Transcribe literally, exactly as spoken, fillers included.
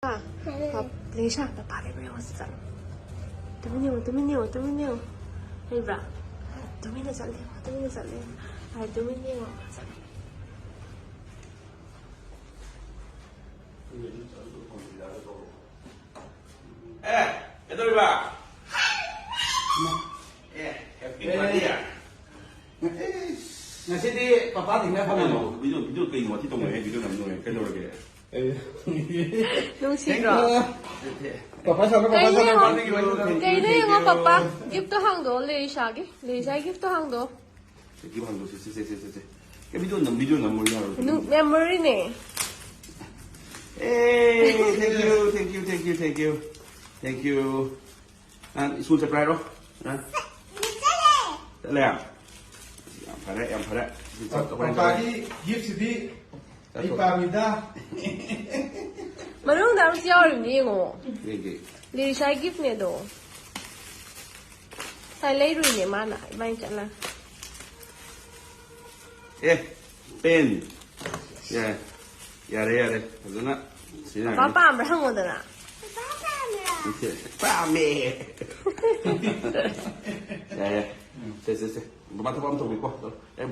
ꯄꯥꯞ-, Lisa, papa ꯂꯩꯕ꯭ꯔꯥ ꯌꯦꯡꯉꯣ, ꯁꯤ ꯆꯠꯂꯣ꯫ ꯇꯨꯃꯤꯟ ꯌꯦꯡꯉꯣ, ꯇꯨꯃꯤꯟ ꯌꯦꯡꯉꯣ, ꯇꯨꯃꯤꯟ ꯌꯦꯡꯉꯣ꯫ ꯂꯩꯕ꯭ꯔꯥ? ꯇꯨꯃꯤꯟꯅ ꯆꯠꯂꯦ ꯌꯦꯡꯉꯣ, ꯇꯨꯃꯤꯟꯅ ꯆꯠꯂꯦ ꯌꯦꯡꯉꯣ꯫ ꯑꯥꯏ, ꯇꯨꯃꯤꯟ ꯌꯦꯡꯉꯣ, ꯆꯠꯂꯣ꯫ ꯑꯦ, ꯀꯩꯗꯧꯔꯤꯕ? ꯑꯦ, happy birthday꯫ ꯉꯁꯤꯗꯤ ꯄꯄꯥ ꯊꯦꯡꯅ ꯐꯪꯉꯝꯃꯣ꯫ ꯀꯩꯅꯣ, video, video ꯀꯩꯅꯣ ꯋꯥꯊꯤ ꯇꯧꯅꯣꯍꯦ, video ꯅꯝꯅꯣꯍꯦ, ꯀꯩꯗꯧꯔꯒꯦ? ꯅꯨꯡꯁꯤꯗ꯭ꯔꯣ? ꯄꯄꯥ ꯁꯥꯎꯅ, ꯄꯄꯥ ꯀꯩꯅꯣ ꯁꯥꯎꯅ, ꯌꯦꯡꯉꯣ, ꯄꯄꯥ ꯁꯥꯎꯅ꯫ ꯀꯩꯅꯣ ꯌꯦꯡꯉꯣ, ꯄꯄꯥ gift ꯇꯣ ꯍꯥꯡꯗꯣꯛꯑꯣ, ꯂꯤꯁꯥꯒꯤ, ꯂꯤꯁꯥꯒꯤ gift ꯇꯣ ꯍꯥꯡꯗꯣꯛꯑꯣ꯫ ꯁꯤ gift ꯍꯥꯡꯗꯣꯛꯑꯣ, ꯁꯦ, ꯁꯦ, ꯁꯦ꯫ ꯑꯦ, video ꯅꯝ, video ꯅꯝꯃꯣ ꯌꯥꯔꯣꯏ꯫ ꯅꯨ-, memory ꯅꯦ꯫ ꯑꯦ, thank you, thank you, thank you, thank you, thank you꯫ ꯅꯪ school ꯆꯠꯄ꯭ꯔꯥ ꯍꯥꯏꯔꯣ? ꯍꯥ? ꯆꯠꯂꯦ? ꯌꯥꯝ ꯐꯔꯦ, ꯌꯥꯝ ꯐꯔꯦ꯫ ꯄꯄꯥꯒꯤ gift ꯁꯤꯗꯤ ꯑꯩ ꯄꯥꯝꯃꯤꯗ꯫ ꯃꯅꯨꯡꯗ ꯑꯃꯁꯨ ꯌꯥꯎꯔꯤꯕꯅꯤ, ꯌꯦꯡꯉꯣ꯫ ꯌꯦꯡꯒꯦ꯫ ꯂꯤꯔꯤꯁꯥꯒꯤ gift ꯅꯦ ꯑꯗꯣ꯫ ꯉꯁꯥꯏ ꯂꯩꯔꯨꯏꯅꯦ ꯃꯥꯅ, ꯏꯕꯥꯅꯤ ꯆꯠꯂꯒ꯫ ꯑꯦ, pen꯫ ꯌꯥꯔꯦ, ꯌꯥꯔꯦ, ꯌꯥꯔꯦ꯫ ꯐꯖꯅ ꯄꯄꯥ ꯁꯤꯖꯤꯟꯅꯔꯅꯤ꯫ ꯄꯥꯝꯕ꯭ꯔꯥ ꯍꯪꯉꯣꯗꯅ꯫ ꯄꯥꯝꯃꯦ꯫ ꯌꯥꯔꯦ, ꯌꯥꯔꯦ꯫ ꯁꯦ, ꯁꯦ, ꯁꯦ꯫ ꯃꯃꯥ ꯊꯕꯛ ꯑꯃ ꯇꯧꯒꯦꯀꯣ꯫ ꯑꯦ,